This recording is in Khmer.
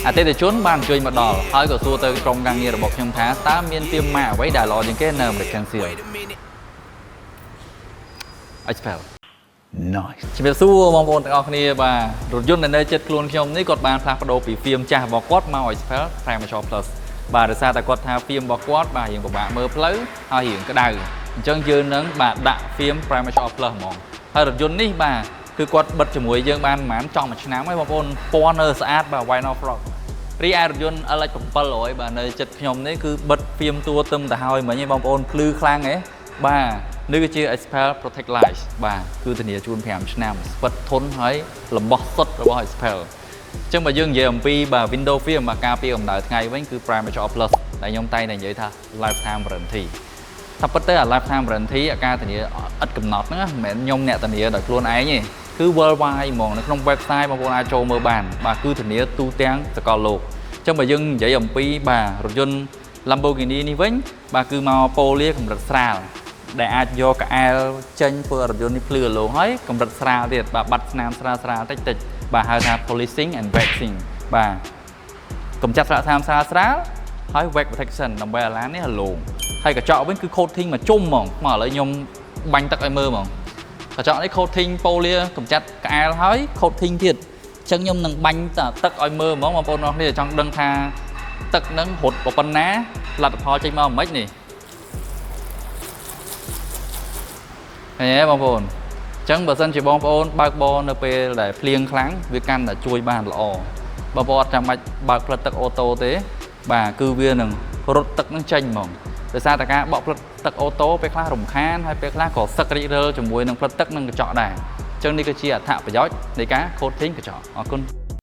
អតិថិជនបានអញ្ជើញមកដល់ហើយក៏សួរទៅក្រុមការងាររបស់ខ្ញុំថាតើមានហ្វៀមម៉ាកអ្វីដែលល្អជាងគេនៅ American Seal XPEL. Nice. ជំរាបសួរបងប្អូនទាំងអស់គ្នាបាទរថយន្តដែលនៅជិតខ្លួនខ្ញុំនេះគាត់បានផ្លាស់ប្ដូរពីហ្វៀមចាស់របស់គាត់មក XPEL Prime HR Plus បាទដោយសារតែគាត់ថាហ្វៀមរបស់គាត់បាទរៀងពិបាកមើលផ្លូវហើយរៀងក្តៅអញ្ចឹងយើងនឹងបាទដាក់ហ្វៀម Prime HR Plus ហ្មងហើយរថយន្តនេះបាទគឺគាត់បិទជាមួយយើងបានប្រហែលចង់មួយឆ្នាំហើយបងប្អូនពណ៌នៅស្អាតបាទ White Frog រីឯរថយន្ត LX 700បាទនៅចិត្តខ្ញុំនេះគឺបិទហ្វៀមតួទឹមទៅហើយមិញឯងបងប្អូនភ្លឺខ្លាំងឯងបាទនេះគឺជា XPEL Protect Life បាទគឺធានាជូន5ឆ្នាំស្វិតធន់ហើយរបស់សុទ្ធរបស់ XPEL អញ្ចឹងបើយើងនិយាយអំពីបាទ Windows Film បាទការពារកម្ដៅថ្ងៃវិញគឺ Prime HR Plus ដែលខ្ញុំតែងតែនិយាយថា lifetime warranty ថាពិតទៅអា lifetime warranty អាការធានាឥតកំណត់ហ្នឹងណាមិនមែនខ្ញុំអ្នកធានាដោយខ្លួនឯងទេគឺ worldwide ហ្មងនៅក្នុង website បងប្អូនអាចចូលមើលបានបាទគឺធានាទូទាំងសកលលោកអញ្ចឹងបើយើងនិយាយអំពីបាទរថយន្ត Lamborghini នេះវិញបាទគឺមកប៉ូលាកម្រិតស្រាលដែលអាចយកកែអែលចេញធ្វើឲ្យរថយន្តនេះភ្លឺរលោងហើយកម្រិតស្រាលទៀតបាទបាត់ស្នាមស្រាលស្រាលតិចតិចបាទហៅថា polishing and waxing បាទកម្ចាត់ស្លាកស្នាមស្រាលស្រាលហើយ wax protection ដើម្បីឲ្យឡាននេះរលោងហើយកញ្ចក់វិញគឺ coating មកជុំហ្មងមកឥឡូវខ្ញុំបាញ់ទឹកឲ្យមើលហ្មងកញ្ចក់នេះ coating ប៉ូលាកម្ចាត់ក្អែលហើយ coating ទៀតអញ្ចឹងខ្ញុំនឹងបាញ់ទឹកឲ្យមើលហ្មងបងប្អូនអរគ្នាចង់ដឹងថាទឹកហ្នឹងរត់ប៉ុណ្ណាលទ្ធផលចេញមកមិននេះឃើញទេបងប្អូនអញ្ចឹងបើសិនជាបងប្អូនបើកបរនៅពេលដែលភ្លៀងខ្លាំងវាកាន់តែជួយបានល្អបងប្អូនអត់ចាំបាច់បើកផ្លិតទឹក auto ទេបាទគឺវានឹងរត់ទឹកនឹងចេញហ្មងដោយសារតែការបក់ផ្លិតទឹក auto ពេលខ្លះរំខានហើយពេលខ្លះក៏សឹករិចរិលជាមួយនឹងផ្លិតទឹកនិងកញ្ចក់ដែរអញ្ចឹងនេះគឺជាអត្ថប្រយោជន៍នៃការ coating កញ្ចក់អរគុណ។